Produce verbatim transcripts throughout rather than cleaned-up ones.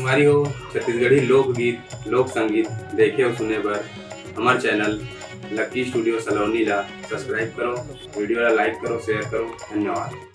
संगवारी हो, छत्तीसगढ़ी लोकगीत, लोक संगीत देखे अउ सुने बर हमर चैनल लक्की स्टूडियो सलोनी ला सब्सक्राइब करो, वीडियो ला लाइक करो, शेयर करो। धन्यवाद।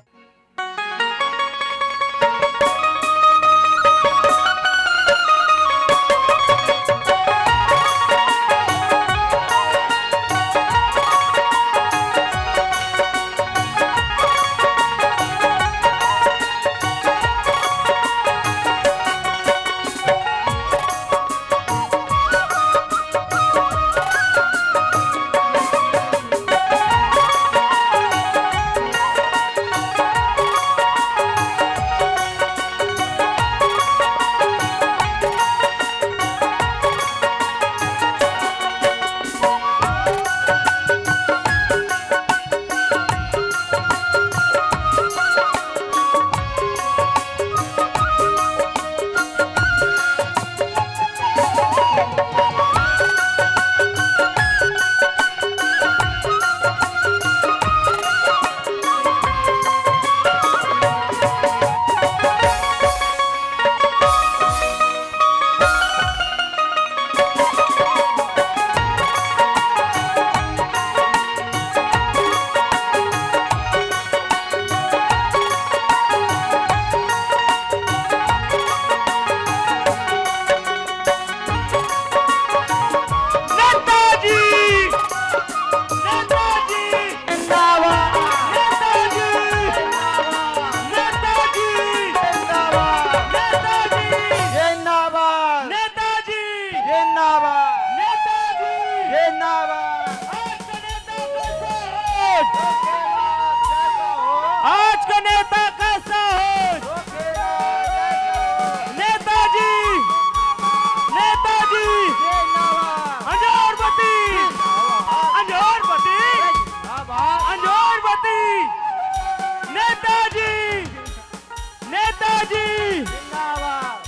नेताजी! नेताजी! जिंदाबाद! नेताजी! नेताजी! जिंदाबाद! नेताजी! जिंदाबाद! नेताजी! जिंदाबाद! नेताजी! जिंदाबाद! आज का नेता कैसा है? आज का नेता कैसा है? नेताजी, नेताजी, अंजोरबती, अंजोरबती, अंजोरबती, नेताजी, नेताजी,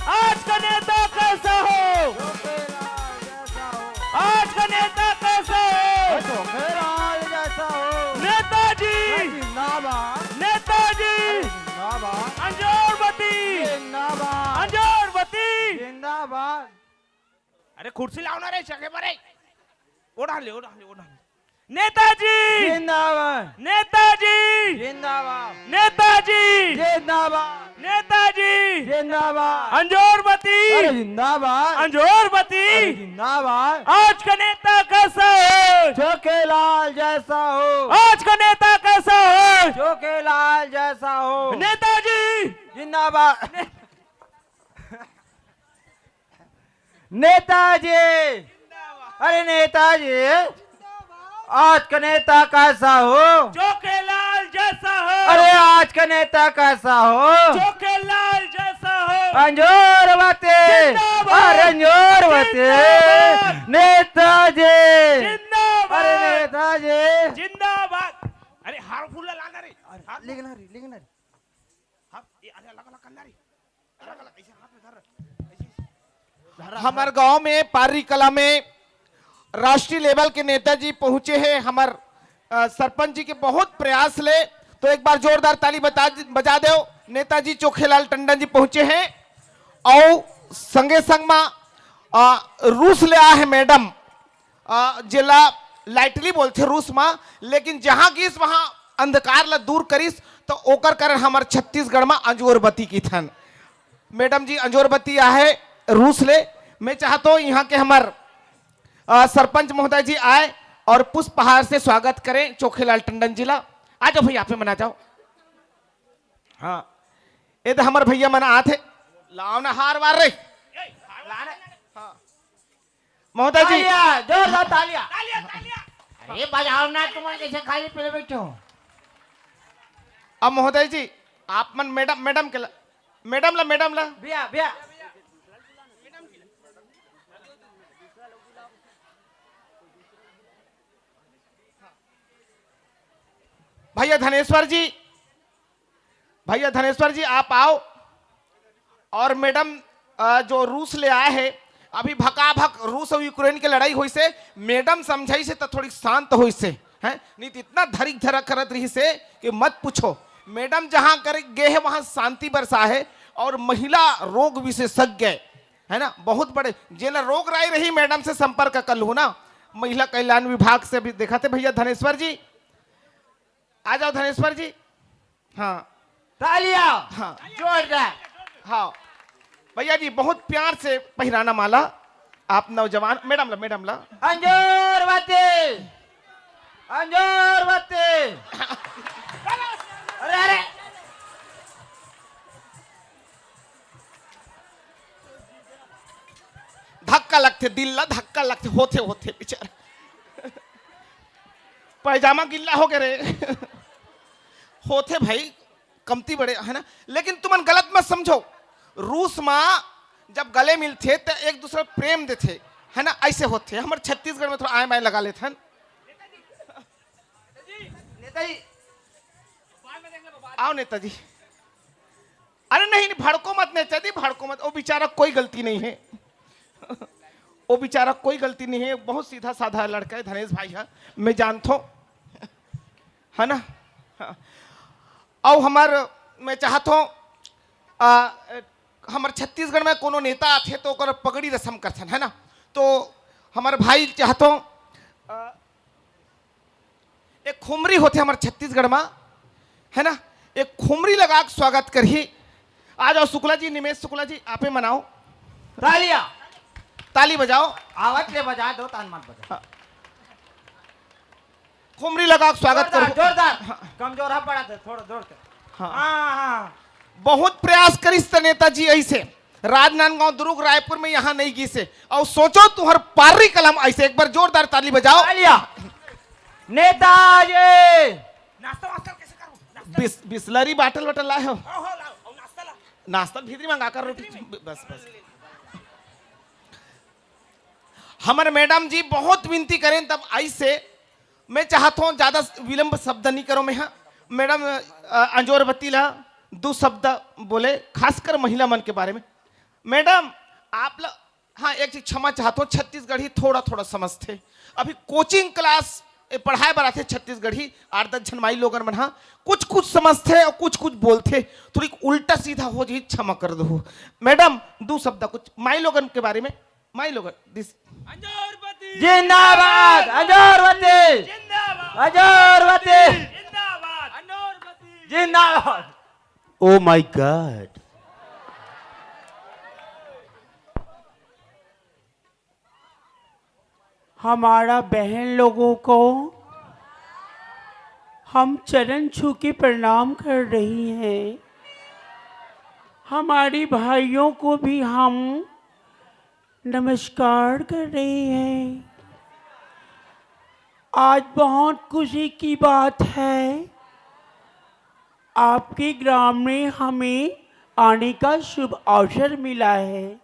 आज का नेता कैसा हो? आज का नेता कैसा हो? नेताजी, नेताजी, अंजोरबती, अंजोरबती। अरे कुर्सी लाओ ना रे, सगे बरे। ओढ़ा ले, ओढ़ा ले, ओढ़ा ले। नेताजी! जिंदाबाद! नेताजी! जिंदाबाद! नेताजी! जिंदाबाद! नेताजी! जिंदाबाद! अंजोरबती! अरे जिंदाबाद! अंजोरबती! अरे जिंदाबाद! आज का नेता कैसा है? जोखेलाल जैसा हो। आज का नेता कैसा है? जोखेलाल जैसा हो। नेताजी! जिंदाबाद! ने- नेताजी, अरे नेताजी, आज का नेता कैसा हो? जोखेलाल जैसा हो। अरे आज का नेता कैसा हो? जोखेलाल जैसा हो। अंजोरबती, जिंदाबाद। अरे अंजोरबती, जिंदाबाद। नेताजी, जिंदाबाद। अरे नेताजी, जिंदाबाद। अरे हार फूल लाना रे। अरे हार लेकिन रे, लेकिन रे। हाथ, ये, अरे, अलग, अलग करना रे। अलग, अलग, ऐसे हाथ में धर, ऐसे, ऐसे। हमार गांव में पारी कला में राष्ट्रीय लेवल के नेताजी पहुंचे हैं। हमार, अ, सरपंच जी के बहुत प्रयास ले, तो एक बार जोरदार ताली बता, बजा दो। नेताजी जोखेलाल टंडन जी पहुंचे हैं और संगे संग मा, अ, रूस ले आए हैं मैडम। अ, जेला lightly बोलथे रूस मा, लेकिन जहां गिस वहां अंधकार ला दूर करिस, तो ओकर कारण हमर छत्तीसगढ़ मा अंजोरबती किथन। मैडम जी अंजोरबती आहे रूस ले। मैं चाहत हूं यहां के हमर, अ, सरपंच महोदय जी आए और पुष्पहार से स्वागत करें जोखेलाल टंडन जी ला। आ जाओ भैया, आप ही मन आ जाओ। हाँ, ये तो हमर भैया मन आत हे। लाओ ना हार वार रे। लाने। हाँ। महोदय जी। तालियां, जोरदार तालियां। तालियां, तालियां। अरे बजाओ ना, तुम कैसे खाली पीले बैठे हो? अब महोदय जी, आप मन मैडम, मैडम के ला, मैडम ला, मैडम ला। भैया, भैया। भैया धनेश्वर जी, भैया धनेश्वर जी, आप आओ। और मैडम, अ, जो रूस ले आए हैं, अभी भकाभक रूस और यूक्रेन के लड़ाई होइस हे, मैडम समझाइस हे तो थोड़ी शांत होइस हे, हैं? नहीं तो इतना धरिक धरक करत रहिस हे कि मत पूछो। मैडम जहां कर गे हे, वहां शांति बरसा हे। और महिला रोग विशेषज्ञ है ना, बहुत बड़े। जेला रोग राई रही, मैडम से संपर्क कर लू ना। महिला कल्याण विभाग से भी देखा थे भैया धनेश्वर जी, आ जाओ धनेश्वर जी। हाँ। तालियां। हाँ। जोरदार। हाँ। भैया जी, बहुत प्यार से पहिराना माला। आप नौजवान, मैडम ला, मैडम ला। अंजोर बत्ती। अंजोर बत्ती। अरे, अरे। धक्का लगथे, दिल ला धक्का लगथे, होथे, होथे, बेचारा। पैजामा गिल्ला हो गे रे। होथे भाई, कमती बड़े, है ना? लेकिन तुमन गलत मत समझो, रूस मा जब गले मिलथे, त एक दूसरे प्रेम देथे, है ना? ऐसे होथे। हमर छत्तीसगढ़ में थोड़ा आय माय लगा लेथन। नेताजी। आओ नेताजी। अरे नहीं, नहीं, भड़को मत नेताजी, भड़को मत। वो बेचारा कोई गलती नहीं है। वो बेचारा कोई गलती नहीं है, बहुत सीधा साधा लड़का है धनेश भाई, है, मैं जानता हूँ, है ना? हाँ। अउ हमर, मैं चाहत हूँ, आ, हमर छत्तीसगढ़ में कोनो नेता आथे तो ओकर पगड़ी रसम करथन, है ना? तो हमर भाई चाहत हूँ, आ, एक खुमरी होथे हमर छत्तीसगढ़ मा, है ना? एक खुमरी लगा के स्वागत करही। आ जाओ शुक्ला जी, निमेश शुक्ला जी, आपे मनाओ। तालियां। ताली बजाओ। आवत ले बजा दो, तान मत बजा। हाँ। खुमरी लगा के स्वागत जोरदार, करो। जोरदार। हाँ। कमजोर है, बड़ा दे, थोड़ा जोर से। हाँ। हाँ, हाँ। बहुत प्रयास करिस त नेताजी ऐसे। राजनांदगांव, दुर्ग, रायपुर में यहाँ नहीं गिसे। और सोचो तुहर पारी कलम ऐसे, एक बार जोरदार ताली बजाओ। तालियां। नेताजी। नाश्ता वास्ता कैसे करूं? नाश्ता बिस-, बिस्लरी बाटल वाटल लाए हो? हाँ, हाँ, लाओ, और नाश्ता ला। नाश्ता भीतरी मंगा कर रोटी, भीतरी में। बस, बस। हमर मैडम जी बहुत विनती करें तब ऐसे मैं चाहत हूँ ज्यादा विलंब शब्द नहीं करो मैं, हाँ। मैडम, अ, अंजोर बत्ती ला दो शब्द बोले, खासकर महिला मन के बारे में। मैडम, आप ल-, हाँ, एक चीज क्षमा चाहत हूँ, छत्तीसगढ़ी थोड़ा थोड़ा समझथे। अभी कोचिंग क्लास, ए, पढ़ाए बर आथे छत्तीसगढ़ी, आठ दस झन माई लोगन मन, हाँ, कुछ कुछ समझथे और कुछ कुछ बोलथे, थोड़ी उल्टा सीधा हो जाही, क्षमा कर दो। मैडम, दो शब्द कुछ माई लोगन के बारे में, माई लोगन, दिस। अंजोरपति जिंदाबाद, अंजोरपति जिंदाबाद, अंजोरपति जिंदाबाद, अंजोरपति जिंदाबाद। Oh my God। हमारा बहन लोगों को हम चरण छू के प्रणाम कर रही हैं। हमारी भाइयों को भी हम नमस्कार कर रही हैं। आज बहुत खुशी की बात है, आपके ग्राम में हमें आने का शुभ अवसर मिला है।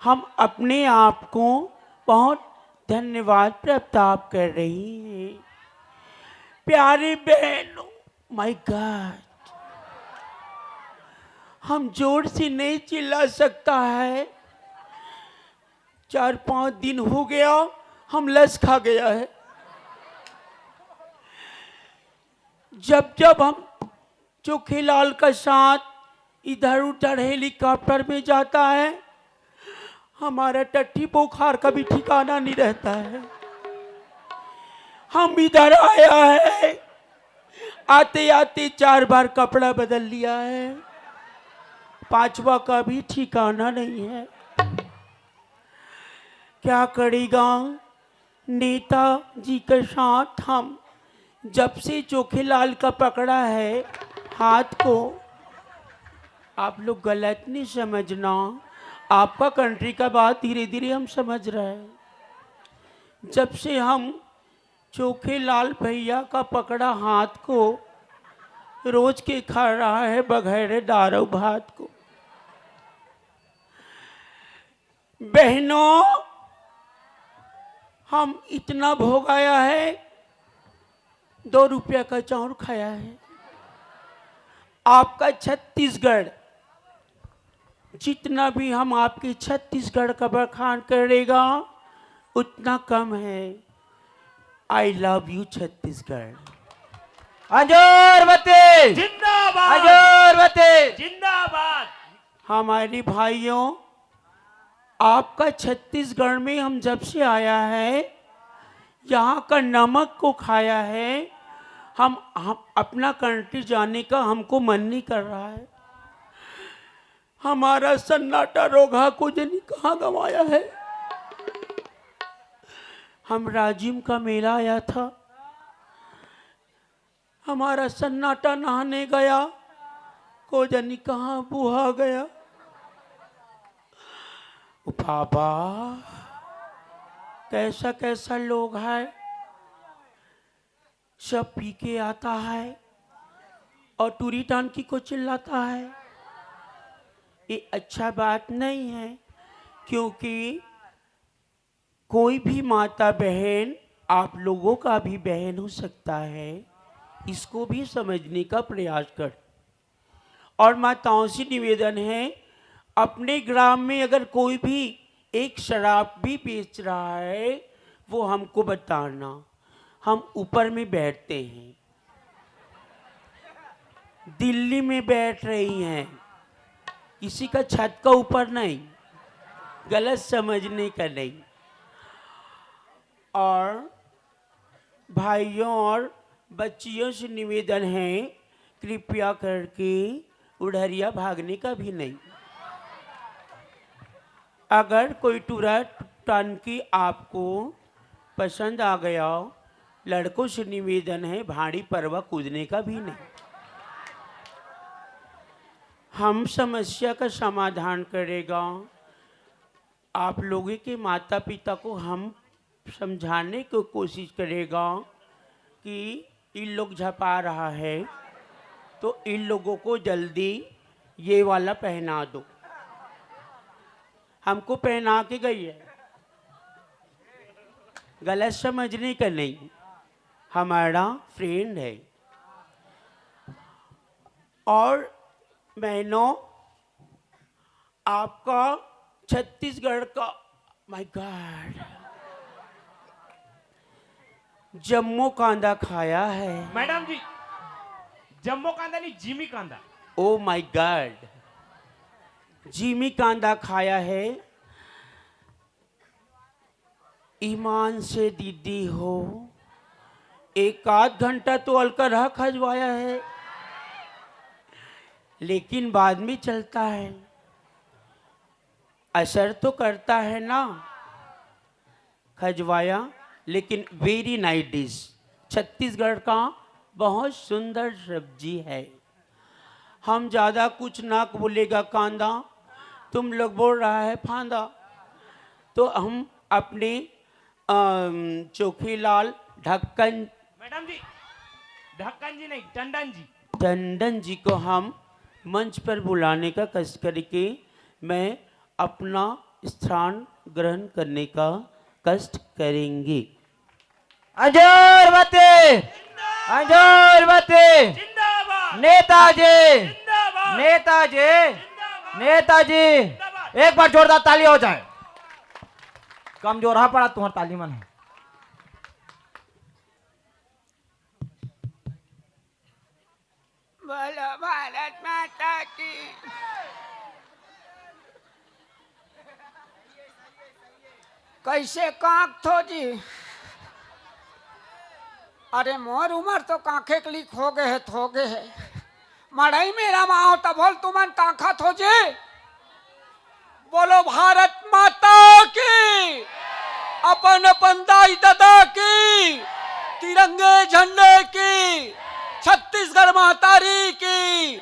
हम अपने आप को बहुत धन्यवाद प्रताप कर रही हैं। प्यारी बहनों, my God, हम जोर से नहीं चिल्ला सकता है। चार पांच दिन हो गया, हम लस खा गया है। जब जब हम चोखेलाल का साथ इधर उधर हेलीकॉप्टर में जाता है, हमारा टट्टी बुखार का भी ठिकाना नहीं रहता है। हम इधर आया है, आते आते चार बार कपड़ा बदल लिया है, पांचवा का भी ठिकाना नहीं है। क्या करेगा, नेताजी के साथ हम जब से चोखेलाल का पकड़ा है हाथ को, आप लोग गलत नहीं समझना, आपका कंट्री का बात धीरे धीरे हम समझ रहे हैं। जब से हम चोखेलाल भैया का पकड़ा हाथ को, रोज के खा रहा है बघेरे दारू भात को। बहनों, हम इतना भोगाया है, दो रुपया का चाउर खाया है। आपका छत्तीसगढ़, जितना भी हम आपके छत्तीसगढ़ का बखान करेगा, उतना कम है। I love you Chhattisgarh. अंजोरपति जिंदाबाद। अंजोरपति जिंदाबाद। हमारे भाइयों, आपका छत्तीसगढ़ में हम जब से आया है, यहाँ का नमक को खाया है, हम, हम अपना कंट्री जाने का हमको मन नहीं कर रहा है। हमारा सन्नाटा रोगहा को जनी कहाँ गंवाया है। हम राजिम का मेला आया था, हमारा सन्नाटा नहाने गया, को जनी कहाँ बुहा गया। ओ बाबा, कैसा कैसा लोग है, सब पी के आता है और टूरी टांकी को चिल्लाता है। ये अच्छा बात नहीं है, क्योंकि कोई भी माता बहन, आप लोगों का भी बहन हो सकता है, इसको भी समझने का प्रयास कर। और माताओं से निवेदन है, अपने ग्राम में अगर कोई भी एक शराब भी बेच रहा है, वो हमको बताना। हम ऊपर में बैठते हैं, दिल्ली में बैठ रही हैं, किसी का छत का ऊपर नहीं, गलत समझने का नहीं। और भाइयों और बच्चियों से निवेदन है, कृपया करके उढ़रिया भागने का भी नहीं। अगर कोई टूरा टांकी आपको पसंद आ गया, लड़कों से निवेदन है, भाड़ी परवा कूदने का भी नहीं। हम समस्या का समाधान करेगा। आप लोगों के माता पिता को हम समझाने की कोशिश करेगा कि इन लोग झपा रहा है, तो इन लोगों को जल्दी ये वाला पहना दो। हमको पहना के गई है, गलत समझने का नहीं, हमारा फ्रेंड है। और बहनों, आपका छत्तीसगढ़ का, माय गॉड, जम्मो कांदा खाया है। मैडम जी, जम्मो कांदा नहीं, जिमी कांदा। ओ माय गॉड, जिमी कांदा खाया है। ईमान से दीदी हो, एक आध घंटा तो अलकरहा खजवाया है, लेकिन बाद में चलता है, असर तो करता है ना। खजवाया, लेकिन वेरी नाइस डिश, छत्तीसगढ़ का बहुत सुंदर सब्जी है। हम ज्यादा कुछ ना बोलेगा कांदा, तुम लोग बोल रहा है फांदा। तो हम अपने अम, चोखीलाल ढक्कन मैडम जी, ढक्कन जी नहीं, टंडन जी। टंडन जी को हम मंच पर बुलाने का कष्ट करके मैं अपना स्थान ग्रहण करने का कष्ट करेंगे। अंजोर बत्ती, अंजोर बत्ती, जिंदाबाद। नेताजी, जिंदाबाद। नेताजी, जिंदाबाद। नेताजी। जिंदाबाद। एक बार जोरदार ताली हो जाए। कमजोरहा पड़ा तुम्हार ताली मन है। बोलो भारत माता की। कैसे कांकथो जी? अरे मोर उमर तो कांखे के लिक हो गए है, हो गए है। मड़ई मेरा माँ हो तब होल तुमन कांखत हो जी। बोलो भारत माता की, अपन अपन दाई ददा की, तिरंगे झंडे की, छत्तीसगढ़ महतारी की,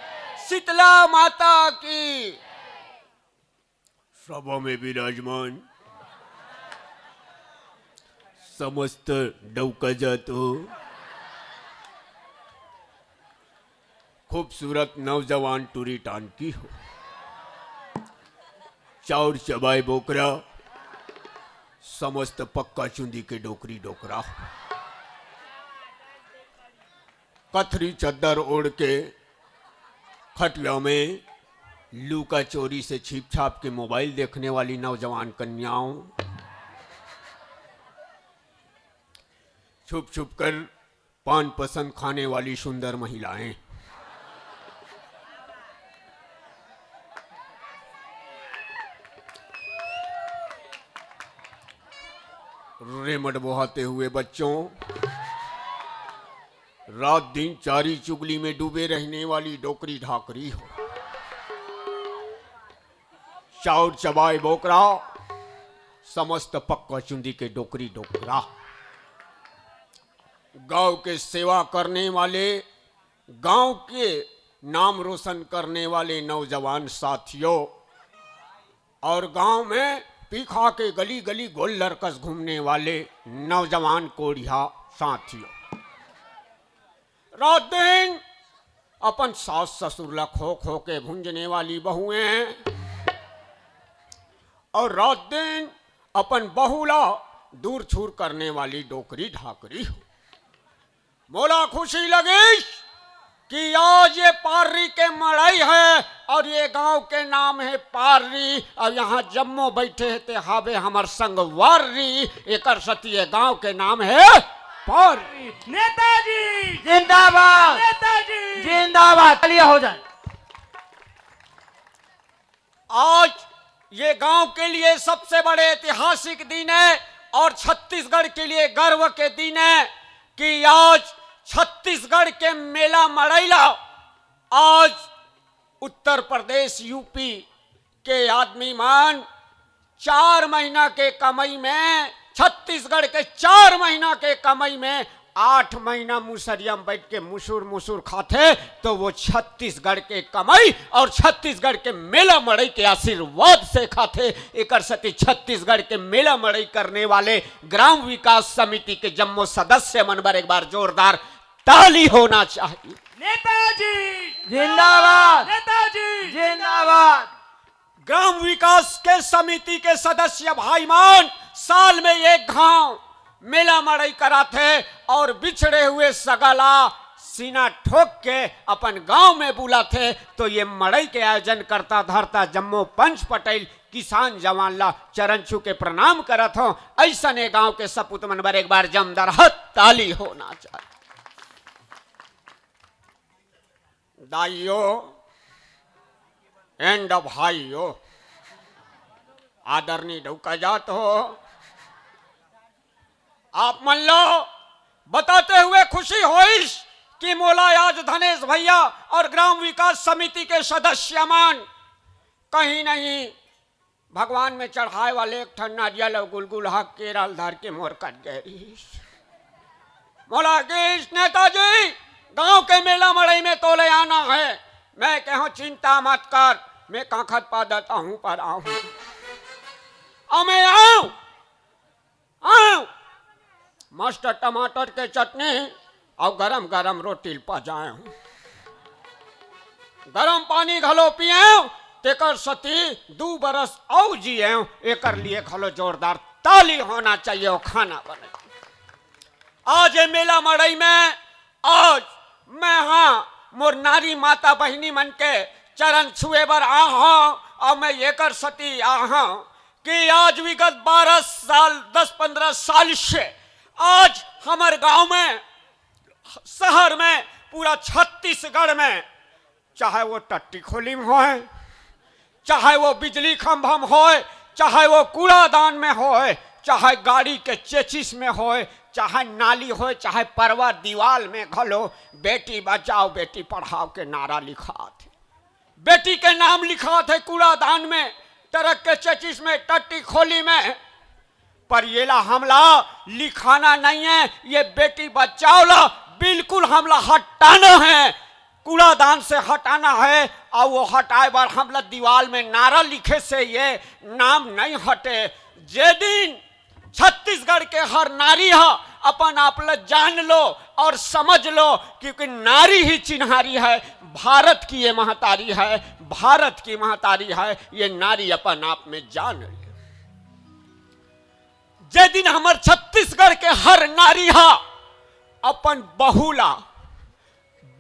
शीतला माता की। सभा में विराजमान समस्त डौका जात हो, खूबसूरत नौजवान टूरी टांकी हो, चाउर चबाए बोकरा, समस्त पक्का चुंदी के डोकरी डोकरा हो। कथरी चद्दर ओढ़ के खटिया में लुका चोरी से छिप छाप के मोबाइल देखने वाली नौजवान कन्याओं, छुप छुप कर पान पसंद खाने वाली सुंदर महिलाएं, रेमट बोहाते हुए बच्चों, रात दिन चारी चुगली में डूबे रहने वाली डोकरी ढाकरी हो, चाउर चबाए बोकरा, समस्त पक्का चुंदी के डोकरी डोकरा, गांव के सेवा करने वाले, गांव के नाम रोशन करने वाले नौजवान साथियों, और गांव में पीखा के गली गली गोल्लर कस घूमने वाले नौजवान कोढ़िया साथियों, रात दिन अपन सास ससुर ला खो खो के भूंजने वाली बहुएं, और रात दिन अपन बहू ला दूर छूर करने वाली डोकरी ढाकरी हो। मोला खुशी लगिस कि आज ये पार्री के मड़ई है और ये गांव के नाम है पार्री, और यहाँ जम्मो बैठे हे ते हावे हमर संगवारी, एकर सती ये गांव के नाम है पार्री। नेताजी जिंदाबाद। नेताजी जिंदाबाद। चलिए हो जाए। आज ये गांव के लिए सबसे बड़े ऐतिहासिक दिन है और छत्तीसगढ़ के लिए गर्व के दिन है कि आज छत्तीसगढ़ के मेला मड़ई ला आज उत्तर प्रदेश, यूपी के आदमी मन चार महीना के कमाई में, छत्तीसगढ़ के चार महीना के कमाई में आठ महीना मुसरिया में बैठ के मुसुर मुसुर खाथे, तो वो छत्तीसगढ़ के कमाई और छत्तीसगढ़ के मेला मड़ई के आशीर्वाद से खाथे। एकर सेती छत्तीसगढ़ के मेला मड़ई करने वाले ग्राम विकास समिति के जम्मो सदस्य मन बर एक बार जोरदार ताली होना चाहिए। नेताजी जिंदाबाद। नेताजी जिंदाबाद। ग्राम विकास के समिति के सदस्य भाई मन साल में एक घांव मेला मड़ई कराथे और बिछड़े हुए सगा ला सीना ठोक के अपन गांव में बुलाथे। तो ये मड़ई के आयोजन करता धरता जम्मो पंच पटेल किसान जवान ला चरण छू के प्रणाम करत हों। ऐसने गांव के सपूत मन बर एक बार जमदार हाथ ताली होना चाहिए। दाइयो and भाइयो, आदरणीय डौका जात हो, आप मन ला बताते हुए खुशी होइस कि मोला आज धनेश भैया और ग्राम विकास समिति के सदस्य मन कहीं नहीं भगवान में चढ़ाए वाले एक ठन नारियल अउ गुलगुला केरा ल धर के मोर कट गए रहिस। मोला किस नेताजी गांव के मेला मड़ई में तोले आना है। मैं कहों चिंता मत कर, मैं कांखत पादत आहूं पर आहूं। अउ मैं आऊं, आऊं। मस्त टमाटर के चटनी अउ गरम गरम रोटी ल पजाएंव। गरम पानी घलो पिएंव, तेकर सती दू बरस अउ जिएंव। एकर लिए घलो जोरदार ताली होना चाहिए। अउ खाना बने आज ये मेला मड़ई में आज मैं हा मोर नारी माता बहिनी मन के चरण छुए बर आ हौं, अउ मैं एकर सती आ हौं कि आज विगत बारह साल, दस पन्द्रह साल से आज हमर गांव में, शहर में, पूरा छत्तीसगढ़ में, चाहे वो टट्टी खोली में होय, चाहे वो बिजली खंभा में होय, चाहे वो कूड़ादान में होय, चाहे गाड़ी के चेचिस में होय, चाहे नाली होय, चाहे परवा दीवाल में घलो बेटी बचाओ, बेटी पढ़ाओ के नारा लिखात हे। बेटी के नाम लिखात हे कूड़ादान में, ट्रक के चेचिस में, टट्टी खोली में। पर येला हमला लिखाना नहीं है, ये बेटी बचाओ ला बिल्कुल हमला हटाना है, कूड़ादान से हटाना है। अउ वो हटाए बर हमला दीवाल में नारा लिखे से ये नाम नहीं हटे। जे दिन छत्तीसगढ़ के हर नारी हा अपन आप ला जान लो अउ समझ लो, क्योंकि नारी ही चिन्हारी है, भारत की ये महतारी है, भारत की महतारी है, ये नारी अपन आप में जान ले। जे दिन हमर छत्तीसगढ़ के हर नारी हा अपन बहू ला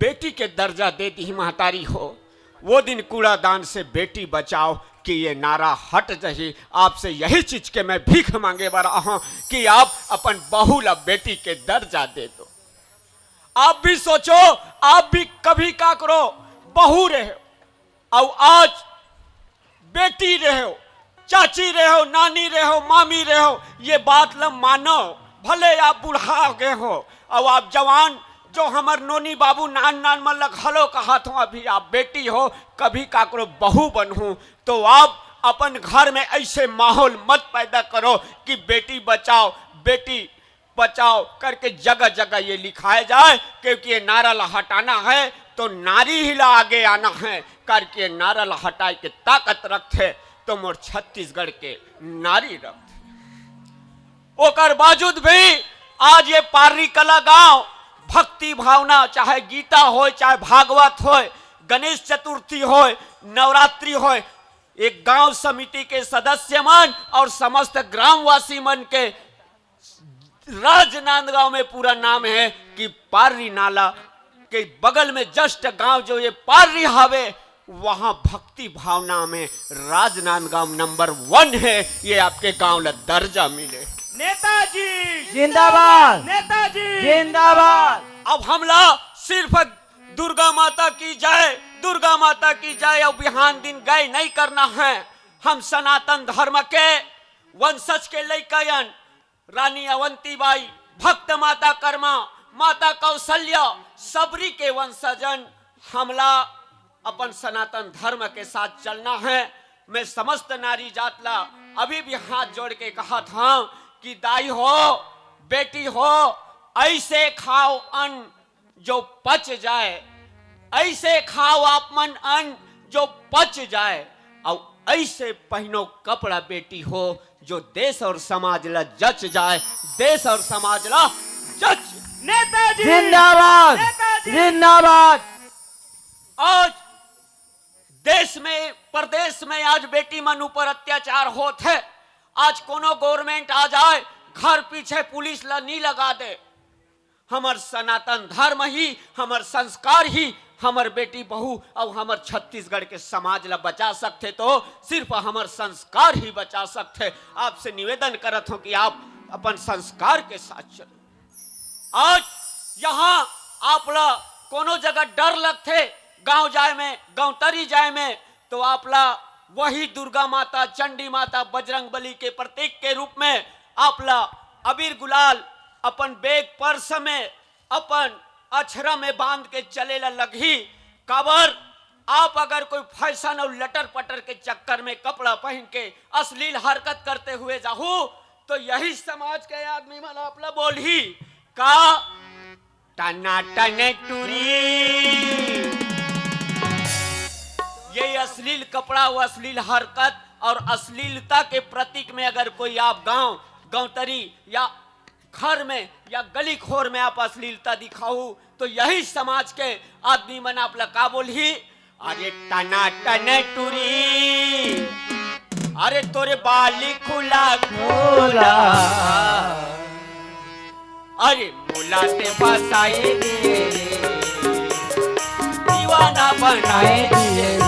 बेटी के दर्जा दे दिही महतारी हो, वो दिन कूड़ादान से बेटी बचाओ कि ये नारा हट जही। आपसे यही चीज के मैं भीख मांगे बर आहूं कि आप अपन बहू ला बेटी के दर्जा दे दो। आप भी सोचो, आप भी कभी काकरो बहू रहे हो, अउ आज बेटी रहे हो, चाची रहे हो, नानी रहे हो, मामी रहे हो, ये बात ल मानो। भले आप बुढ़ा गए हो, अउ आप जवान, जो हमर नोनी बाबू नान नान मन ल घलो कहत हो, अभी आप बेटी हो, कभी काकरो बहू बनहू, तो आप अपन घर में ऐसे माहौल मत पैदा करो कि बेटी बचाओ, बेटी बचाओ करके जगह जगह ये लिखाए जाए, क्योंकि ये नारा ला हटाना है तो नारी ही ला आगे आना है, करके ये नारा ला हटाए के ताकत रखथे तो मोर छत्तीसगढ़ के नारी रखथे। ओकर बावजूद भी आज ये पार्री कला गांव भक्ति भावना, चाहे गीता होय, चाहे भागवत होय, गणेश चतुर्थी होय, नवरात्रि होय, एक गांव समिति के सदस्य मन और समस्त ग्रामवासी मन के राजनांदगांव में पूरा नाम है कि पार्री नाला के बगल में just गांव जो ये पार्री हावे, वहां भक्ति भावना में राजनांदगांव नंबर वन है। ये आपके गांव ला दर्जा मिले। नेताजी जिंदाबाद। नेताजी जिंदाबाद। अब हमला सिर्फ दुर्गा माता की जय, दुर्गा माता की जय, अब बिहान दिन गए नहीं करना है। हम सनातन धर्म के वंशज के लइकयन, रानी अवंतीबाई, भक्त माता कर्मा, माता कौशल्या, सबरी के वंशजन, हमला अपन सनातन धर्म के साथ चलना है। मैं समस्त नारी जात ला अभी भी हाथ जोड़ के कहत हूँ कि दाई हो, बेटी हो, ऐसे खाओ अन्न जो पच जाए, ऐसे खाओ आप मन अन्न जो पच जाए, और ऐसे पहनो कपड़ा बेटी हो जो देश और समाज ला जच जाए, देश और समाज ला जच। नेताजी जिंदाबाद। नेताजी जिंदाबाद। आज देश में, प्रदेश में आज बेटी मन ऊपर अत्याचार होत है। आज कोनो गवर्नमेंट आ जाए, घर पीछे पुलिस ला नी लगा दे। हमर सनातन धर्म ही, हमर संस्कार ही हमर बेटी बहू अउ हमर छत्तीसगढ़ के समाज ला बचा सकथे, तो सिर्फ हमर संस्कार ही बचा सकथे। आपसे निवेदन करत हूँ कि आप अपन संस्कार के साथ चलो। आज यहाँ आप ला कोनो जगह डर लगथे, गांव जाए में, गौतरी जाए में, तो आप ला वही दुर्गा माता, चंडी माता, बजरंग बली के प्रतीक के रूप में आप ला अबीर गुलाल अपन बैग पर्स में, अपन अछरा में बांध के चले ला लगही। काबर, आप अगर कोई फैशन और लटर पटर के चक्कर में कपड़ा पहन के अश्लील हरकत करते हुए जाहू, तो यही समाज के आदमी मन आप ला बोलही का टना टने टूरी। ये अश्लील कपड़ा, वो अश्लील हरकत और अश्लीलता के प्रतीक में अगर कोई आप गांव, गौतरी या घर में या गली खोर में आप अश्लीलता दिखाऊ, तो यही समाज के आदमी मन आप ला का बोलही, अरे टना टने टूरी, अरे तोरे बाली खुला खुला, अरे मोला ते फसाए दे, दीवाना बनाए दे,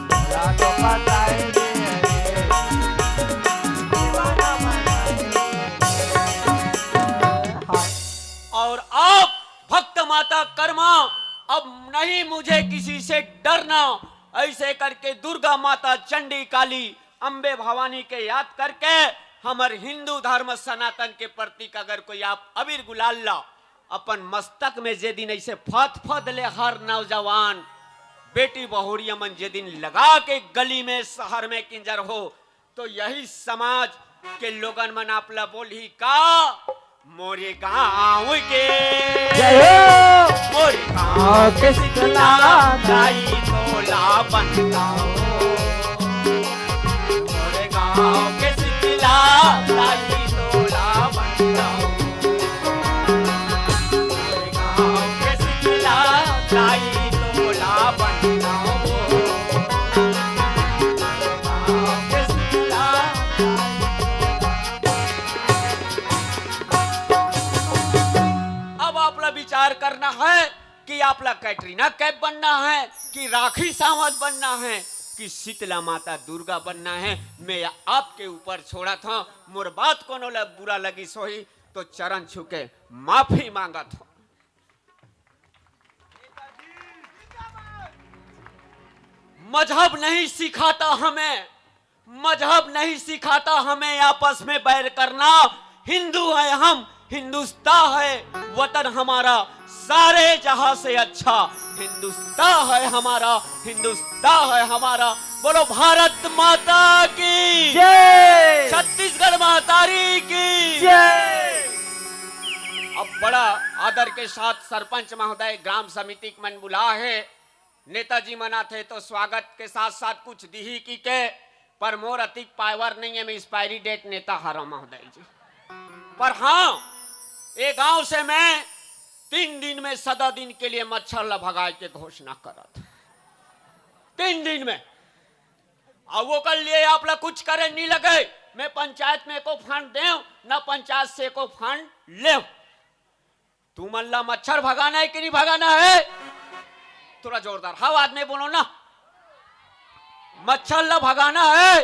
मोला तो फसाए दे, दीवाना बनाए दे। और अब भक्त माता कर्मा, अब नहीं मुझे किसी से डरना, ऐसे करके दुर्गा माता, चंडी काली, अम्बे भवानी के याद करके हमर हिंदू धर्म सनातन के प्रतीक अगर कोई आप अबीर गुलाल ला अपन मस्तक में जे दिन ऐसे फत फत ले हर नौजवान बेटी बहुरिया मन जे दिन लगा के गली में, शहर में किंजर हो, तो यही समाज के लोगन मन आप ला बोलही का, मोरे गांव के, जय हो। मोरे गांव के शीतला दाई तोला बनता हो, मोरे गांव के शीतला दाई तोला बनता हो, मोरे गांव के शीतला दाई तोला बनता हो। अब आप ला विचार करना है कि आप ला कैटरीना कैफ बनना है कि राखी सावंत बनना है कि शीतला माता दुर्गा बनना है। मैं आपके ऊपर छोड़ा था, मोर बात कोनो ला बुरा लगिस होही तो चरण छू के माफी मांगत हो। मजहब नहीं सिखाता हमें, मजहब नहीं सिखाता हमें आपस में बैर करना। हिंदू है हम, हिंदुस्तां है वतन हमारा, सारे जहां से अच्छा हिंदुस्तां है हमारा, हिंदुस्तां है हमारा। बोलो भारत माता की जय। छत्तीसगढ़ महतारी की जय। अब बड़ा आदर के साथ सरपंच महोदय, ग्राम समिति के मन बुला है, नेताजी मन आथे तो स्वागत के साथ साथ कुछ दिही की के, पर मोर अतिक पावर नहीं है, मैं एक्सपायरी डेट नेता हरव महोदय जी। पर हाँ, ये गांव से मैं तीन दिन में सदा दिन के लिए मच्छर ला भगाए के घोषणा करत, तीन दिन में। अब ओकर लिए आप ला कुछ करे नहीं लगे, मैं पंचायत में एको फंड देव, ना पंचायत से एको फंड लेव। तुमन ला मच्छर भगाना है कि नहीं भगाना है? थोड़ा जोरदार, हाँ, आवाज में बोलो ना। मच्छर ला भगाना है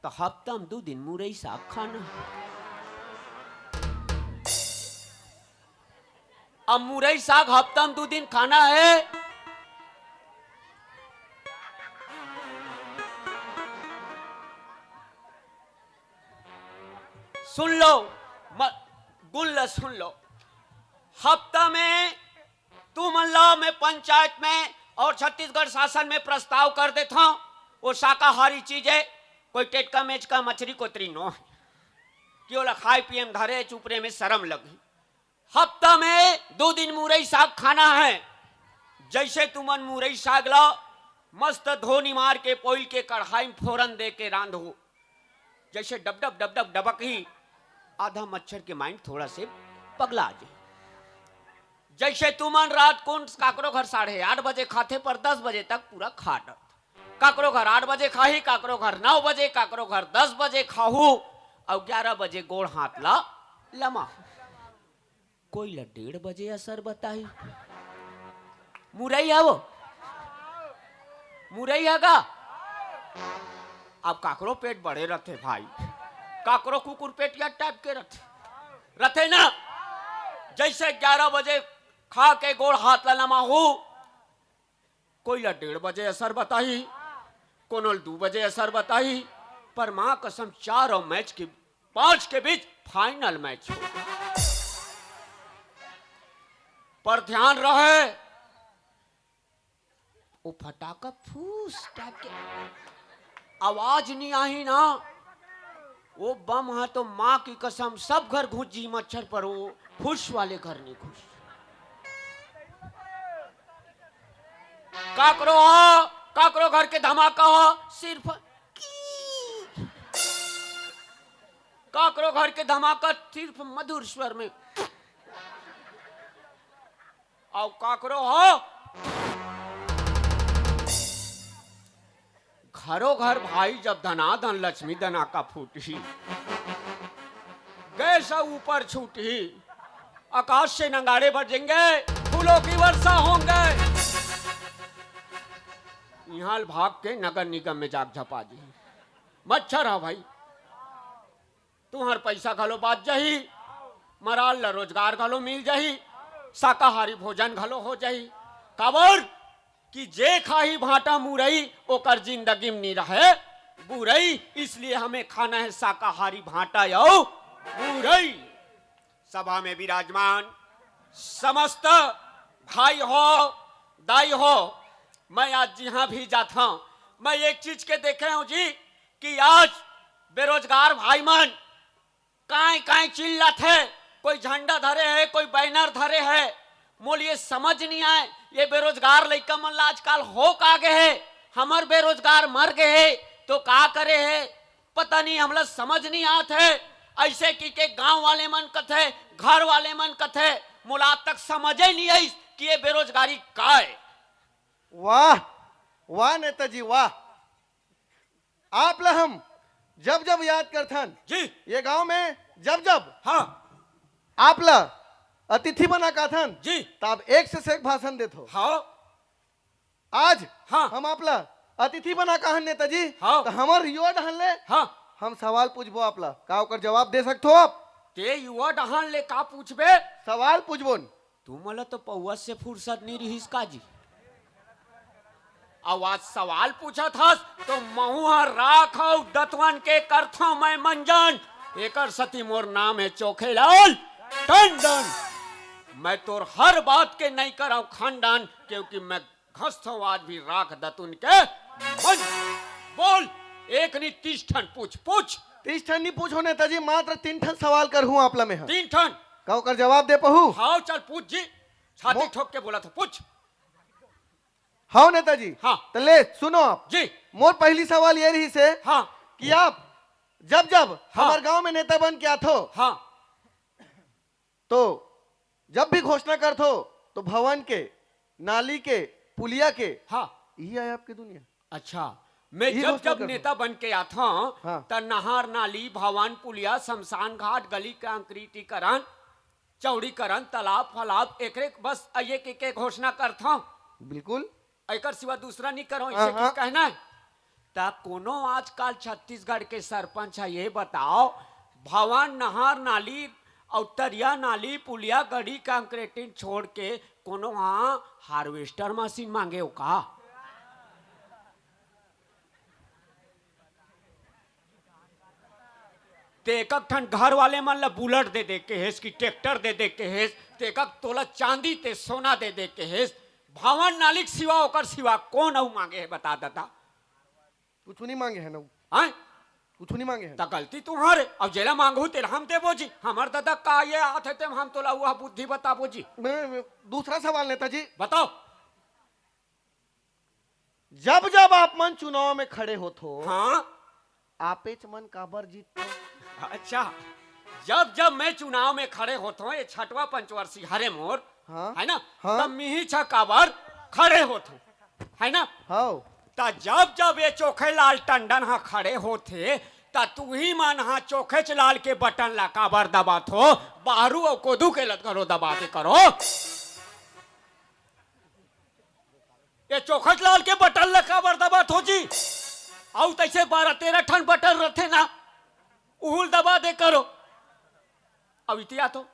तो हफ्ता में दू दिन मुरई साग खाना है। अब मुरई साग हफ्ता में दू दिन खाना है। सुन लो, म-, गुण ल सुन लो। हफ्ता में तुमन ला मैं पंचायत में और छत्तीसगढ़ शासन में प्रस्ताव कर देथव, वो शाकाहारी चीज है, कोई टेटका मेचका मछरी कोतरी नो है कि ओला खाए पिए में धरे चुपरे में शरम लगही। हफ्ता में दो दिन मुरई साग खाना है। जैसे तुमन मुरई साग ला मस्त धो निमार के पोइल के कढ़ाई में फोरन दे के रांधो, जैसे डब डब डब डब डबक ही, आधा मच्छर के माइंड थोड़ा से पगला जाए। जैसे तुमन रात कोन काकरो घर साढ़े आठ बजे खाथे पर दस बजे तक पूरा खा डरत, काकरो घर आठ बजे खाही, काकरो घर नौ बजे, काकरो घर दस बजे खाहू, और ग्यारह बजे गोड़ हाथ ला लमा। कोई ला डेढ़ बजे असर बताही। मुरई है वो, मुरई है का? अब काकरो पेट बड़े रथे भाई, काकरो कुकुर पेटिया टाइप के रथे, रथे ना। जैसे ग्यारह बजे खा के गोड़ हाथ ला नमाहू, कोई ला डेढ़ बजे असर बताही, कोनो ल दू बजे असर बताही, पर माँ कसम चार और मैच के, पांच के बीच फाइनल मैच हो। पर ध्यान रहे, वो फटाका फूस टाइप के आवाज नहीं आही ना, वो बम ह तो माँ की कसम सब घर घुस जी, मच्छर पर वो फुस वाले घर नहीं घुस। काकरो ह, काकरो घर के धमाका ह सिर्फ की, काकरो घर के धमाका सिर्फ मधुर स्वर में। अउ काकरो ह घरो घर भाई जब धनाधन लक्ष्मी दनाका फूटही, गैस ऊपर छूटही, आकाश से नगाड़े बजेंगे, फूलों की वर्षा होंगे। इहाँ ल भाग के नगर निगम में जाग झपा जी। मच्छर ह भाई, तुंहर पइसा घलो बाच जाही, मराल ल रोजगार घलो मिल जाही, शाकाहारी भोजन घलो हो जाही। काबर कि जे खाही भांटा मुरई, ओकर जिंदगी में नी रहे बुरई, इसलिए हमें खाना है शाकाहारी भांटा अउ मुरई। सभा में विराजमान समस्त भाई हो, दाई हो, मैं आज जिहाँ भी जात हूँ, मैं एक चीज के देखे हूँ जी कि आज बेरोजगार भाई मन काय काय चिल्लात हे, कोई झंडा धरे हे, कोई बैनर धरे हे। मोला ये समझ नहीं आए, ये बेरोजगार लइका मन ला आजकल हो का गे हे? हमर बेरोजगार मर गे हे तो का करे हे, पता नहीं, हमला समझ नहीं आत हे। ऐसे कि के गांव वाले मन कथे, घर वाले मन कथे, मोला आज तक समझे नहीं आइस कि ये बेरोजगारी का हे। वाह, वाह नेताजी, वाह। आप ला हम जब जब याद करथन, जी। ये गांव में जब जब हाँ। आप ला अतिथि बना काथन, जी। तब एक से एक भाषण देथो। हाँ। आज हाँ। हम आप ला अतिथि बना काहन नेताजी, हाँ। तो हमर युवा डहन ले हाँ। हम सवाल पूछबो आप ला, का ओकर जवाब दे सकथो आप? ते युवा डहन ले का पूछबे? सवाल पूछबो न। तुमला तो पौवा से फुर्सत नहीं रहिस का जी? अउ आज सवाल पूछत हस, तो महूं ह राख अउ दतवन के करथंव मैं मंजन। एकर सती मोर नाम हे चोखेलाल टंडन। मैं तोर हर बात के नइ करंव खंडन, क्योंकि मैं घसथंव आज भी राख दतुन के मंजन। बोल, एक नी तीस ठन पूछ, पूछ। तीस ठन नी पूछंव नेताजी, मात्र तीन ठन सवाल करहूं आप ला मेंहा। तीन ठन? का ओकर जवाब दे पहू? हव, चल पूछ जी। छाती मो- ठोक के बोलत हंव, पूछ। हव नेताजी। हाँ। त ले, सुनो आप। जी। मोर पहली सवाल ये रहिस हे हाँ। कि आप जब जब हाँ। हमर गांव में नेता बन के आथो, हाँ। तो जब भी घोषणा करथो, तो भवन के, नाली के, पुलिया के, हाँ। यही आय आपके दुनिया। अच्छा, मैं यही जब घोषणा जब करथो। नेता बन के आथंव, हाँ। त नहर, नाली, भवन, पुलिया, शमशान घाट, गली के अंकरीटीकरण, चौड़ीकरण, तालाब, फलाब, एकरे बस एक एक के घोषणा करथंव। बिल्कुल। एकर सिवा दूसरा नी करंव, हाँ, अइसे हाँ। कहना हे। त कोनो आजकल छत्तीसगढ़ के सरपंच ह, ये बताव, भवन, नहर, नाली अउ तरिया, नाली, पुलिया, गली, कंक्रीटिंग छोड़ के कोनो ह हार्वेस्टर मशीन मांगे हो का? ते एकक ठन घर वाले मन ल बुलेट दे दे के हेस कि ट्रैक्टर दे दे के हेस, ते एकक तोला चांदी ते सोना दे दे के हेस, भवन नाली के सिवा, ओकर सिवा कौन अउ मांगे हे, बता ददा। कुछु नहीं मांगे हे ना। हैं? कुछु नहीं मांगे हे। त गलती तुम्हारे, अब जेला मांगहू तेला हम देबो जी। हमर ददा का ये आत हे, तेम हम तोला वह बुद्धि बताबो जी। मैं, मैं, दूसरा सवाल नेताजी। बताओ। जब जब आप मन चुनाव में खड़े होथो, हाँ। आपेच मन काबर जीतथो? अच्छा, जब जब मैं चुनाव में खड़े होथो, ये छठवां पंचवर्षी हरे मोर, हाँ। है ना? हाँ। तब मिही छा काबर खड़े होथो, है ना? हाँ। त जब जब ये चोखे लाल टंडन हा खड़े होथे, त तुही मन हा चोखेच लाल के बटन ला काबर दबाथो? बाहरू अउ कोदू के लत घलो दबा के करो। ये चोखट लाल के बटन ल काबर दबाथो जी? अउ तइसे बारह तेरह ठन बटन रथे ना, उहू ल दबा दे करो। अब इतिया तो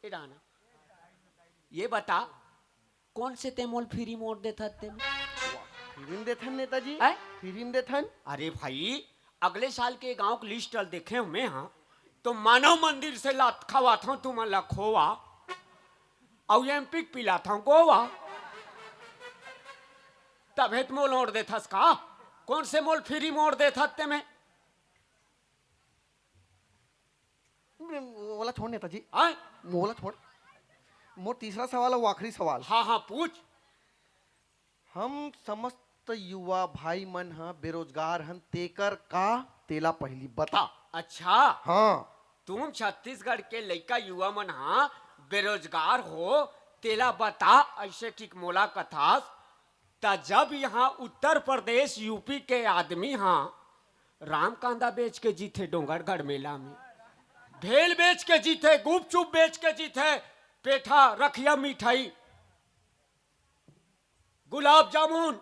ए डाना, ये बता, कौन से ते मोल फ्री मोड़ देथस ते? फ्री म देथन नेताजी। हैं? फ्री म देथन। अरे भाई, अगले साल के गांव के लिस्ट ल देखे हूं मैं, हाँ, तो मानव मंदिर से लात खवात हूं तुमन ला खोवा, अउ एमपी के पिलात हूं गोवा। तभे त मोल ओढ़ देथस का? कौन से मोल फ्री मोड़ देथस ते में? ओला छोड़ नेताजी। हाँ? ओला छोड़। मोर तीसरा सवाल अउ आखिरी सवाल। हाँ, हाँ, पूछ। हम समस्त युवा भाई मन ह बेरोजगार हन, तेकर का, तेला पहिली बता। अच्छा। हाँ। तुम छत्तीसगढ़ के लइका युवा मन ह बेरोजगार हो, तेला बता, अइसे ठीक मोला कथस। त जब यहाँ उत्तर प्रदेश, यूपी के आदमी ह राम कांदा बेच के जीथे डोंगरगढ़ मेला में, भेल बेच के जीथे, गुपचुप बेच के जीथे, पेठा, रखिया, मिठाई, गुलाब जामुन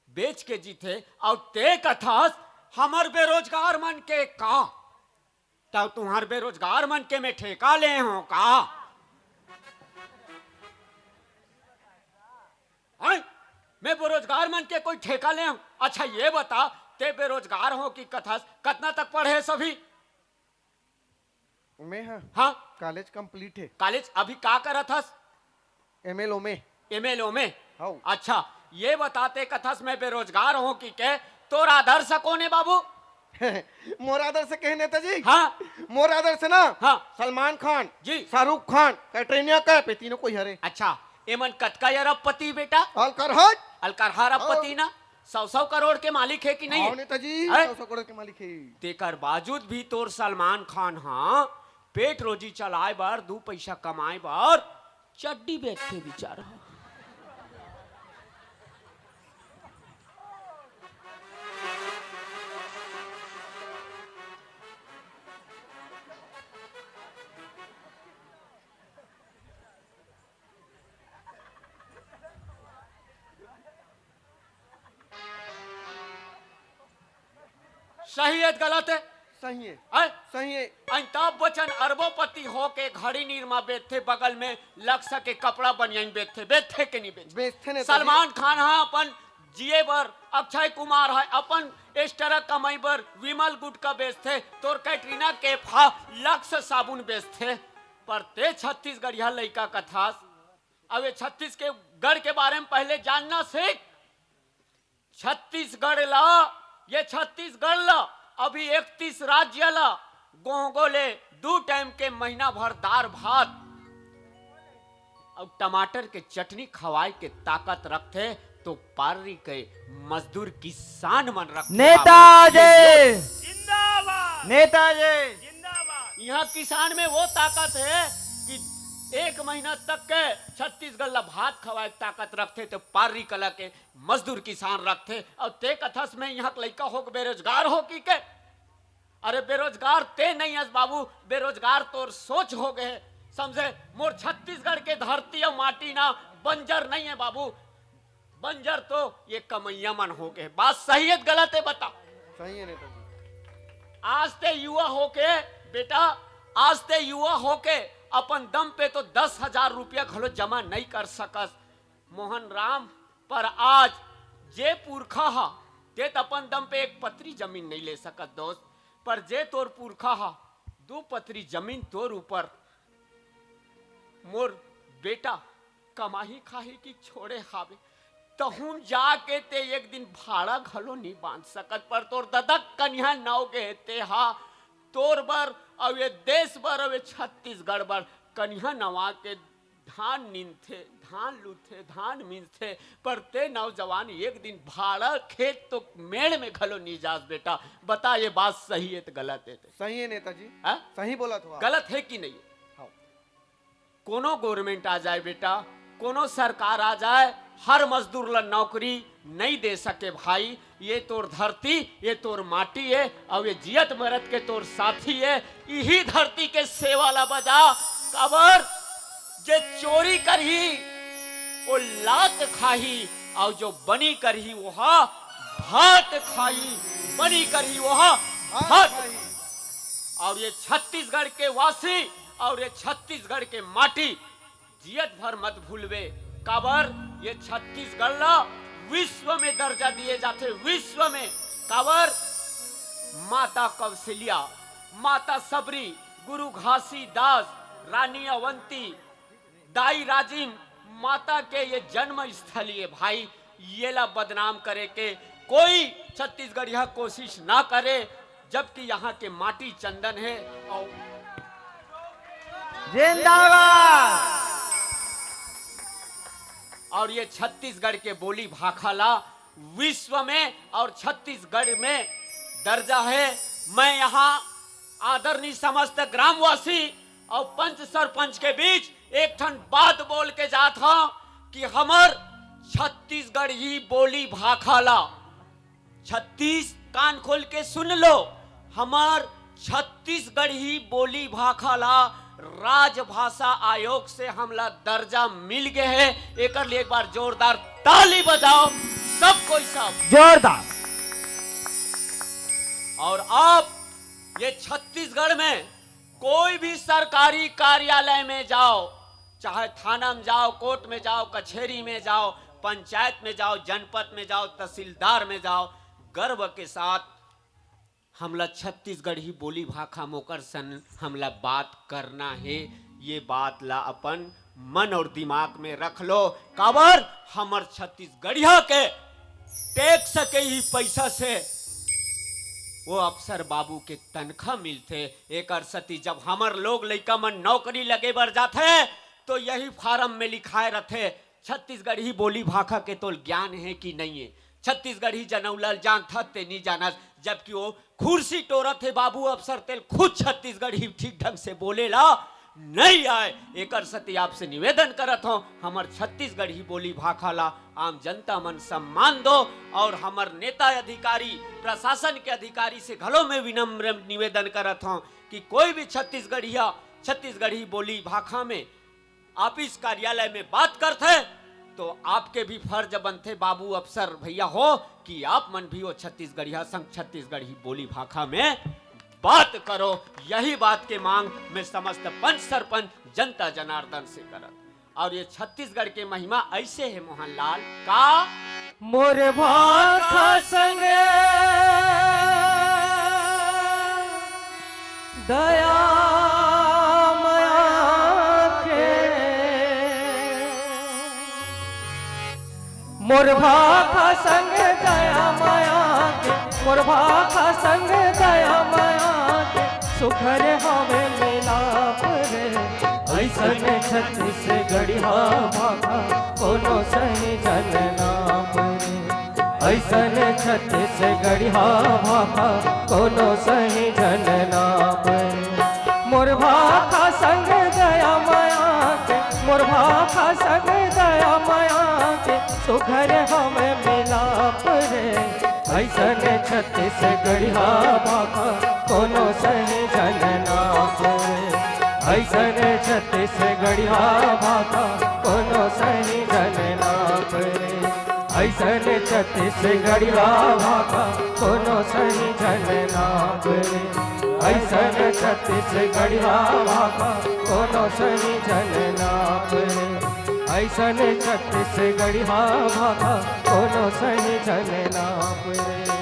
बेच के जीथे, अउ ते कथस हमर बेरोजगार मन के का? त तुंहर बेरोजगार मन के मैं ठेका ले हूं का? हैं? मैं बेरोजगार मन के कोई ठेका ले हूं? अच्छा, ये बता, ते बेरोजगार हो कि कथस, कतना तक पढ़े हस अभी? मैं ह? हाँ। कॉलेज कंप्लीट हे। कॉलेज अभी का करत हस? एमएलओ में। एमएलओ में? हौ। अच्छा, ये बता, ते कथस मैं बेरोजगार हूं कि के, तोर आदर्श कोन हे बाबू? मोर आदर्श के हे नेताजी? हाँ। मोर आदर्श ना, हाँ। सलमान खान, जी। शाहरुख खान, कैटरीना कैफ, ये तीनों कोई हरे। अच्छा, एमन कतका अरबपति बेटा? अलकरहट। अलकरहा अरबपति हाँ। ना? सौ सौ करोड़ के मालिक हे कि नहीं? हाँ नेताजी, हैं? सौ सौ करोड़ के मालिक हे। तेकर बावजूद भी तोर सलमान खान हा पेट रोजी चलाए बर, दू पैसा कमाए बर चड्डी बेचथे बिचारा। सही हे त गलत हे? सही है। हैं? सही है। अमिताभ बच्चन अरबोपति होके घड़ी निरमा बेचथे, बगल में लक्स के कपड़ा बनियान बेचथे, बेचथे के नहीं बेचथे? बेचथे नेताजी। सलमान खान ह अपन जिए बर, अक्षय कुमार ह अपन एक्स्ट्रा कमाई बर विमल गुटखा बेचथे, तोर कैटरीना कैफ ह लक्स साबुन बेचथे, पर ते छत्तीसगढ़िया लइका कथास। अब ये छत्तीसगढ़ के बारे में पहले जानना सीख। छत्तीसगढ़ ला, ये छत्तीसगढ़ ला अभी इकतीस राज्य ला गोंगो ले दू टाइम के महीना भर दार भात अउ टमाटर के चटनी खवाए के ताकत रखथे, तो पार्री के मजदूर किसान मन रखथे। नेताजी! बाबू। जिंदाबाद! नेताजी! जिंदाबाद! यहाँ किसान में वो ताकत है कि एक महीना तक के छत्तीसगढ़ ला भात खवाए के ताकत रखथे, तो पार्री कला के मजदूर किसान रखथे। अउ ते कथस में यहाँ के लइका हो के बेरोजगार हो की के? अरे बेरोजगार ते नहीं हस बाबू, बेरोजगार तोर सोच हो गए, समझे? मोर छत्तीसगढ़ के धरती अउ माटी ना बंजर नहीं है बाबू, बंजर तो ये कमैया मन हो गए। बात सही है गलत है बता? सही है नेताजी। आज ते युवा होके बेटा, आज ते युवा होके अपन दम पे तो दस हजार रुपया घलो जमा नहीं कर सकस मोहन राम, पर आज जे पुरखा हा, ते त अपन दम पे एक पतरी जमीन नहीं ले सकत दोस्त, पर जे तोर पुरखा हा, दू पतरी जमीन तोर ऊपर मोर बेटा कमाही खाही की छोड़े हावे, तहूं जाके ते एक दिन भाड़ा घलो नहीं बांध सकत, पर तोर ददा कनिहा नव गे ते हा तोर बर अउ ये देश बर अउ ये छत्तीसगढ़ बर कनिहा नवा के धान निंदथे, धान लूथे, धान मिंजथे, पर ते नौजवान एक दिन भाड़ा खेत तो मेड़ में घलो नहीं जास बेटा। बता ये बात सही है तो गलत है ते? सही है नेताजी। हाँ? सही बोलत हो आप। गलत है कि नहीं? हाँ। कोनो गवर्नमेंट आ जाए बेटा, कोनो सरकार आ जाए, हर मजदूर ला नौकरी नहीं दे सके भाई। ये तोर धरती, ये तोर माटी है, अउ ये जियत मरत के तोर साथी है। इही धरती के सेवा ला बजा, काबर जे चोरी करही, वो लात खाही, अउ जो बनी करही, वो हा भात खाही, बनी करही, वो हा भात भात खाही। खाही। अउ ये छत्तीसगढ़ के वासी, अउ ये छत्तीसगढ़ के माटी, जियत भर मत भूलबे, काबर ये छत्तीसगढ़ ला विश्व में दर्जा दिए जाथे, विश्व में। काबर माता कौशल्या, माता सबरी, गुरु घासीदास, रानी अवंती, दाई राजिम माता के ये जन्म स्थली है भाई, ये ला बदनाम करे के कोई छत्तीसगढ़िया कोशिश ना करे, जबकि यहाँ के माटी चंदन है। और जिंदाबाद। और ये छत्तीसगढ़ के बोली भाखा ला विश्व में और छत्तीसगढ़ में दर्जा है। मैं यहाँ आदरणीय समस्त ग्रामवासी और पंच सरपंच के बीच एक ठन बात बोल के जात हूँ कि हमर छत्तीसगढ़ी बोली भाखा ला, छत्तीस, कान खोल के सुन लो, हमर छत्तीसगढ़ी बोली भाखा ला राजभाषा आयोग से हमला दर्जा मिल गए है। एकर लिए एक बार जोरदार ताली बजाओ, सब कोई सब। जोरदार। और अब ये छत्तीसगढ़ में कोई भी सरकारी कार्यालय में जाओ, चाहे थाना में जाओ, कोर्ट में जाओ, कचहरी में जाओ, पंचायत में जाओ, जनपद में जाओ, तहसीलदार में जाओ, गर्व के साथ हमला छत्तीसगढ़ी बोली भाखा मोकर सन हमला बात करना है। ये बात ला अपन मन और दिमाग में रख लो, काबर हमर छत्तीसगढ़िया के टैक्स के ही पैसा से वो अफसर बाबू के तनखा मिलथे। एकर सती जब हमर लोग लइका मन नौकरी लगे बर जाथे, तो यही फार्म में लिखाए रथे, छत्तीसगढ़ी बोली भाखा के तोल ज्ञान है कि नहीं है? छत्तीसगढ़ी जनौलल जानथस ते नहीं जानस, जबकि वो कुर्सी टोरत हे बाबू अफसर तेल खुद छत्तीसगढ़ी ठीक ढंग से बोले ला नहीं आए। एकर सती आपसे निवेदन करत हूँ, हमर छत्तीसगढ़ी बोली भाखा ला आम जनता मन सम्मान दो। और हमर नेता अधिकारी, प्रशासन के अधिकारी से घलो में विनम्र निवेदन करत हूँ कि कोई भी छत्तीसगढ़िया छत्तीसगढ़ी बोली भाखा में ऑफिस कार्यालय में बात करथे, तो आपके भी फर्ज बनथे बाबू अफसर भैया हो कि आप मन भी वो छत्तीसगढ़िया संग छत्तीसगढ़ी बोली भाखा में बात करो। यही बात के मांग मैं समस्त पंच सरपंच जनता जनार्दन से करत। और ये छत्तीसगढ़ के महिमा ऐसे है मोहनलाल का। मोर भाखा संग दया मया के, मोर भाखा संग दया मया के, मोर भाखा संग दया मया के, सुघर हवे मिलाप रे। ऐसन छत्तीसगढ़िया भाखा कोनो सही जन नाप रे। ऐसन छत्तीसगढ़िया भाखा कोनो सही जन नाप रे। मोर भाखा संग दया मया के, मोर भाखा संग दया मया के, सुघर हवे मिलाप रे। ऐसन छत्तीसगढ़िया भाखा कोनो सही जन नाप रे। ऐसन छत्तीसगढ़िया भाखा कोनो सही जन नाप रे। ऐसन छत्तीसगढ़िया भाखा कोनो सही जन नाप रे। ऐसन छत्तीसगढ़िया भाखा कोनो सही जन नाप रे। ऐसन छत्तीसगढ़िया भाखा कोनो सही जन नाप रे।